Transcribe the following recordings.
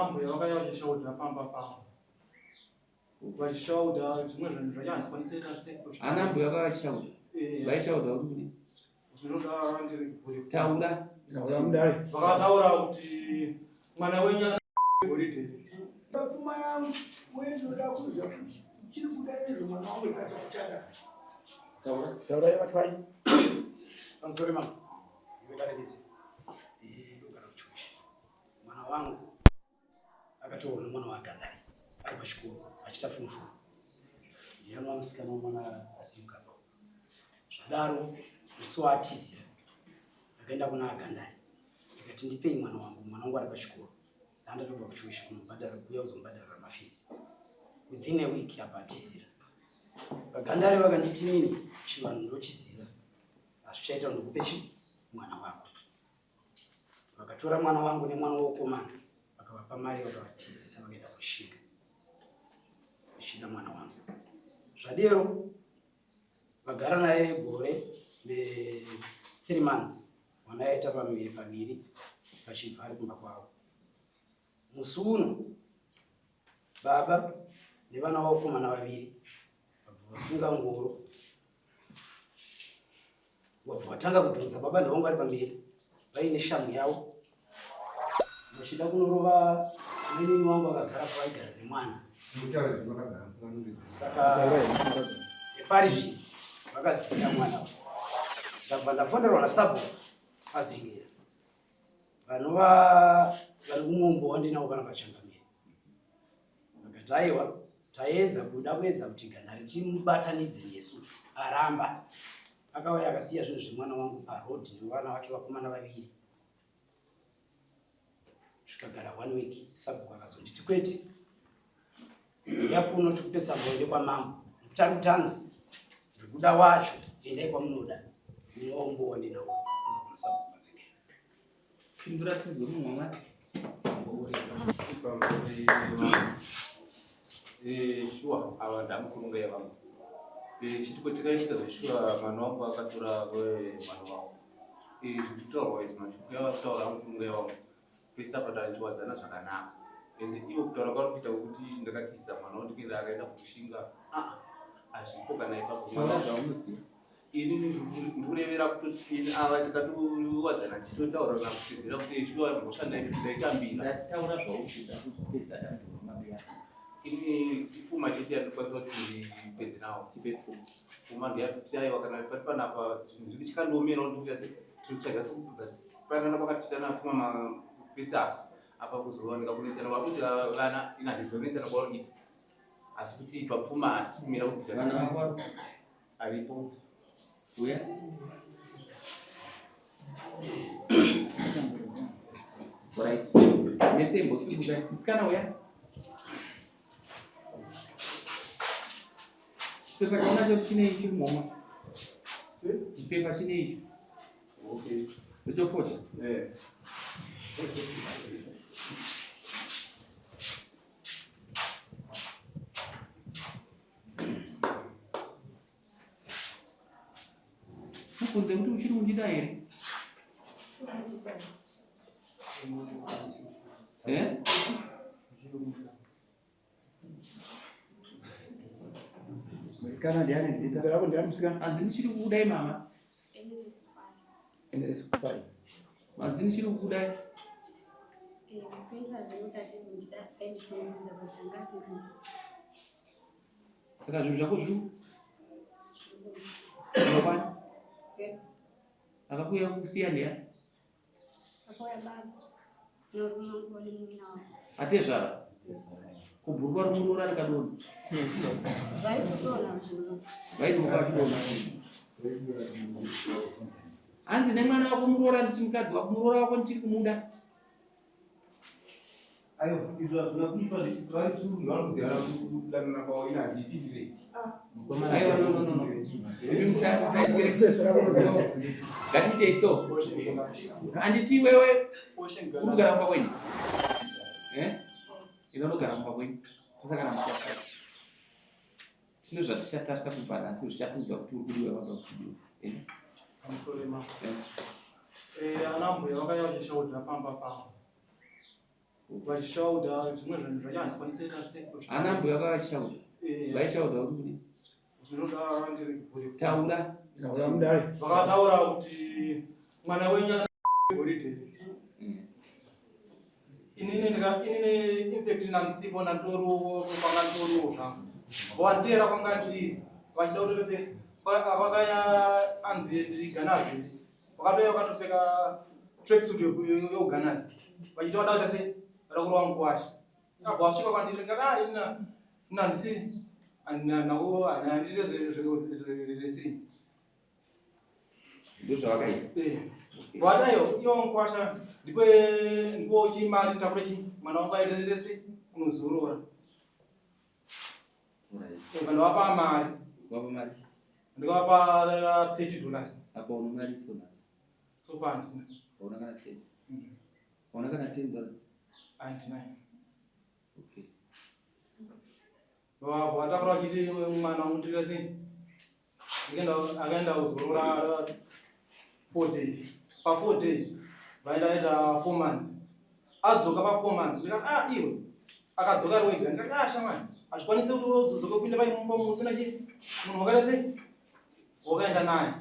Ana mbuya vakauya vachishaudha pamba pangu. Vachishaudha zvimwe zvinhu zvacho handikwanisi kuita sei. Ana mbuya vakauya vachishaudha. Eh. Vaishaudha kuti kudii? Zvinoda ndiri kure. Taura. Taura mudare. Vakataura kuti mwana wenyu ana goridhe. Pfuma yangu uye ndinoda kuziva kuti chiri kuda nezvemwana wangu kana kuchada. Taura. Taura vatwai. Pamusoro mama. Ndinodarikisa. Eh, ndogara kuchiweshe. Mwana wangu akatoona mwana waGandai ari pachikoro achiita form 4. Ndiye anova musikana wemwana asimuka apa. Zvadaro musi waatizira akaenda kuna aGandai ndikati ndipei mwana wangu, mwana wangu ari pachikoro. Ndandatobva kuchiweshe kunobhadhara kuuya kuzomubhadharira mafees. Within a week abva atizira. VaGandare vakanditi nini chivanhu ndochiziva hazvichaita kuti ndikupe chi mwana wako. Vakatora mwana wangu nemwana wokomana vakavapa mari vakavatizisa vakaenda kushinga ndichida mwana wangu. Zvadero vagara naye gore ne 3 months mwana aita pamiviri paviri vachibva ari kumba kwavo. Musi uno baba nevana vakomana vaviri vabva vasunga ngoro vabva vatanga kudhonza baba ndovangu vari pamberi vaine shamu yavo vachida kunorova mainini wangu akagara pavaigara nemwana saka epari zvino vakadzika mwana ndabva ndafonerwa nasabhuku azingira vanova vari kumombo wandinawo kana pachangamire vakati aiwa taedza kuda kuedza kuti gana richimubatanidze nesu aramba akauya akasiya zvinhu zvemwana wangu paroad nevana vake vakomana vaviri zvikagara one week sabhuku akazonditi kwete uya kuno tikupe tsamba uende kwamambo nekuti ari kutanzi ndikuda wacho endai kwamunoda muombo wandinawo kubva kuna sabhuku Mazengera. Pindura tinzwe munhu waMwari. Eh, shuwa ava ndamukurunga yevangu eh, chitiko chakaitika zveshuwa mwana wangu akatora eh, mwana wangu zvekutaurwa izvi mashoko yavakutaura amukurunga yevangu pese apa tachiwadzana zvakanaka and ivo kutaura kwavari kuita kwekuti ndakatiza mwana wangu ndikuenda akaenda kukushinga ah, hazvipo kana ipapo mwana zvaunoziva ini ndikurevera kutoti ini ava tikatowadzana tichitotaurirana kusvedzera kuti shuwa mhosva ndaitambira ndatitaura zvaukuda kupedza dambudziko ramabeya ini pfuma chete yandikwanisa kuti ndipedze nawo tipe pfuma pfuma ndeyatuti aiwa kana pari panapa zvinhu zviri chikandiomerawo ndikuita se tinotsvaga sekubva panana kwakatichitana pfuma mapesa apa apa kuzowanika kunetsana kwakuti vana ini handizonetsana kwauri kuita asi kuti papfuma handisi kumira kubvisa vana vako vari aripo uya right mese imbosungukai musikana uya chipepa chaunacho chine ichi mhoma chipepa chine ichi okay ndochofosha eh Mubvunze kuti uchiri kundida here? Eh? Musikana ndiani zita? Zita rako ndiani musikana? Hanzi ndichiri kukudai mama. Enderesi kupai. Hanzi ndichiri kukudai. Eh, Saka zvinhu zvako zviri Unokwana? Akakuya kusiya ndiya? Atezvara? Kubhurukwa romuroora rikadonha. Vaidonha vachidonha. Hanzi nemwana wako muroora nditi mukadzi wako muroora wako ndichiri kumuda. Ayo, izvo hazvina kuitwa vari tsuru vari kuziyana kudanana kwavo ina hazviitirei. Aiwa, no, no, no, no. Imi musaiswere. Ngatiitei so. Handiti iwewe unogara kumba kwenyu? Eh? Ine unogara kumba kwenyu. Tosangana muchafai. Tine zvatichatarisa kubva nhasi zvichatiudza kuti uri kudiwa kana usi kudiwa. Eh? Pamusoro ma. Eh, ana mbuya vakauya vachishaudha pamba pangu. Vachishauda zvimwe zvinhu zvacho handikwanise ita se. Ana mbuya vachishauda. Eh. Vaishauda kuti kudii? Zvinoda ndiri kure. Taura. Taura mudare. Vakataura kuti mwana wenyu ana goridhe. Inini ndika inini in fact nandisipo nandoriwo kwanga nditoriwo zvangu. Vanteera kwanga ndiri vachida kuti vakaya anzi ndiganazi. Vakatouya vakatopfeka tracksuit yeuganazi. Vachiti vada kuita sei? Vada kurova mukwasha. Ndakabva vasvika kwandiri ndikati ah ini nandisi nawo handiite zvewrestling. Ndozvavakaita. Eh. Wadayo iyo mukwasha ndipo ndipo chimari nditakure chi mwana wangu aendese kunozorora. Right. Ndavapa mari. Wapa mari. Ndikavapa $30. Apa uno mari so nhasi. So far handina. Hauna kana cent. Hauna kana $10. Handina. Okay. Vatakura vachiti mwana wangu ndira sei? Akaenda kuzorora 4 days. Pa 4 days vaenda aita 4 months. Adzoka pa 4 months ndikati ah iwe akadzoka ari wega ndikati ah shamwari hazvikwanisi kuti udzoke kupinda paimba musina chi munhu wakaita sei wakaenda naye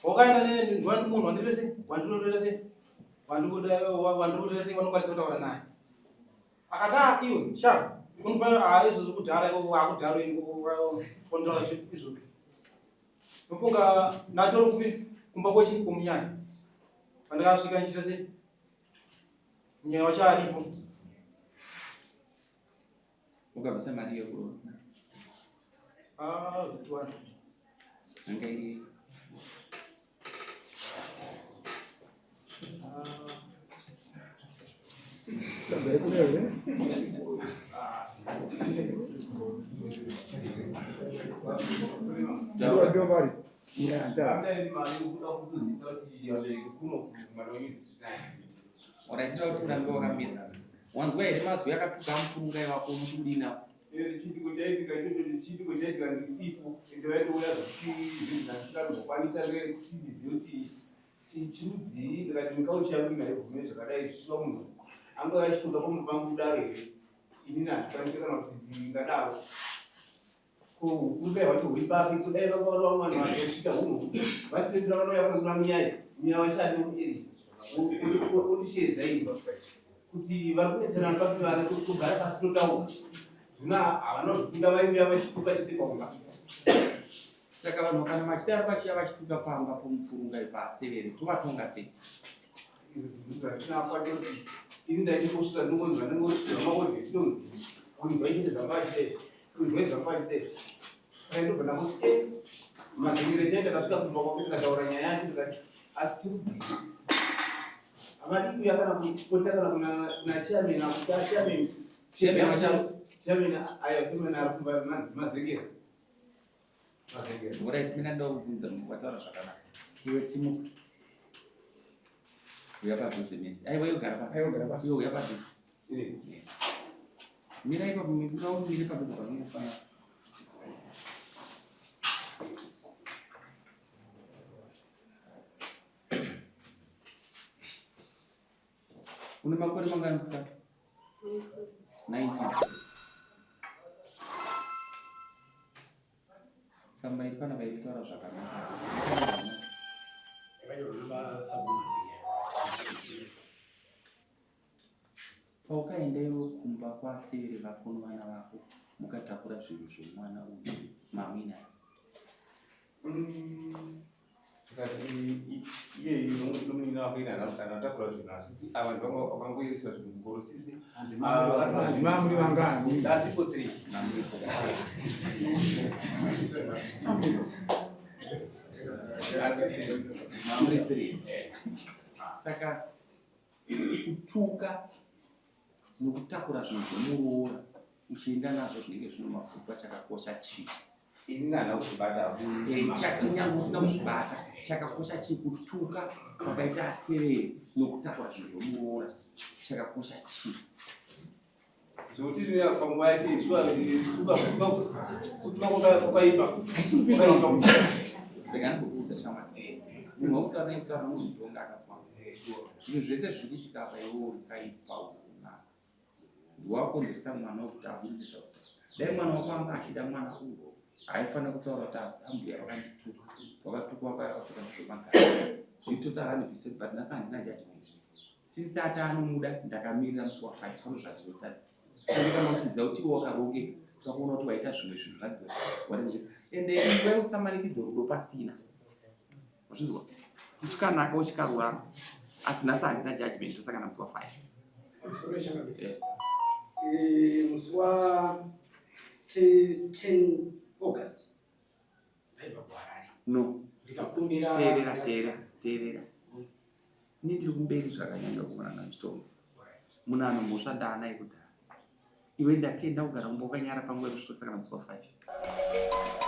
wakaenda nemunhu wandiri sei wandirotora sei wandikuita sei wanokwanisa kutaura naye akati ah iwe sha unopa ah izvozvo kudhara akudhara kondola izvozvo ndofunga natori kupi kumba kwechi kumunyaya pandakasvika ndichiita sei munyaya wacho aripo Ukabvisa mari yekuroora. Ah, 200. Anga iri Tsvaga yekune here? Ndio ndio mari. Yeah, ndio. Waraitira kuti urambe wakamira. Wanzwa here mazwi akatuka amupurungai wako unoti kudii nawo? Chiitiko chaitika ichocho chiitiko chaitika ndisipo ende vaitouya zvinhu zvandisina kumbokwanisa kuti ndizive kuti chirudzii ndikati mikauchi yangu inaibvume zvakadai zvichiva munhu anga achitoka pamwe pangu kudaro here inini handikwanise kana kuti ndingadaro ko kudai wacho huri papi kudai vakaona vamwe vanhu vanosvika hunhu vatitendera vanouya vanokura munyaya munyaya wacho ari mueri ondisheedza imba kuti vari kunetserana papi vana togara pasi totaura zvino havana kuzvipinda vaiuya vachituka chete paumba Saka vanhu kana vachidaro vachiya vachituka pamba pomupurunga ipasevere tovatonga sei? Zvisina kwati kuti ini ndaitongosvika ndinongonzwa ndinongonzwa tinonzi kunzwa chete zvanga vachidai kunzwa zvanga vachidai saka ndobva ndangoti e mazimire chai ndakasvika kumba kwake ndikataura nyaya yacho ndikati asi tiri havadi kuuya kana kupota kana kuna chairman akuti achairman Chairman wacho? Chairman ayo chairman ari kumba mazengera mazengera. Alright, mina ndoda kubvunza wataura zvakanaka. Iwe simuka. Uya padhuze mesi. Aiwa iwe gara pasi. Aiwa gara pasi. Iwe uya padhuze. Mira ipapo mira umire padhuze pazinofana. Une makore mangani musikana? 19. Tsamba iri panapa iri kutaura zvakanaka. Yakanyorwa naSabhuku Mazengera. Paukaenda iwe kumba kwasere vako nevana vako mukatakura zvinhu zvemwana uyu mamuinaye. Tikati iyeyu nomunina wake ina kana atakura zvinhu asi kuti ava ndivanga vakangoisa zvinhu mungoro sisi. Madzimai muri vangani? Ndatipo 3. Mamuri 3. Saka kutuka nokutakura zvinhu zvemuroora uchienda nazvo zvinenge zvino mapfupwa chakakosha chii? Ini handina kuzvibata. Kunyange usina kuzvibata chakakosha chii? Kutuka kwakaita aserere nokutakura zvinhu zvemuroora chakakosha chii? Zvekuti panguva yacho shuwa kutuka kwakaipa. Rega ndimbokuudza shamwari. Munhu wekutaura nekutaura munhu mutonga akakwana. Zvinhu zvese zviri kuitika apa iwe uri kaipa ukunaka. Ndiwakonzeresa mwana wekuti abudise zvakuta. Dai mwana wako anga achida mwana uyu haifanira kutaura kuti asi ambuya vakandituka. Wakatukwa wakapfeka zvemagara. Zviri total 100% but nhasi handina judgment. Since ati anomuda ndakamirira musi wa 5 pano zvazvinotarisa. Ende kana uchiziva kuti iwe wakarongeka tikakuona kuti waita zvimwe zvinhu zvaratidza kuti ende iwe usamanikidze rudo pasina. Wazvinzwa? Uchikanaka uchikarurama. Asi nhasi handina judgment tosangana musi wa 5. Pamusoro changamire. Eh. Eh, musi wa 10 August ndaibva kuHarare. No. Ndikakumbira Teerera, teerera, teerera. Ini ndiri kumberi zvakanyanya kuona nachitongo. Munhu ano mhosva ndaana yekudhara. Iwe ndatenda kugara kumba wakanyara panguva yekusvika kusangana musi wa 5.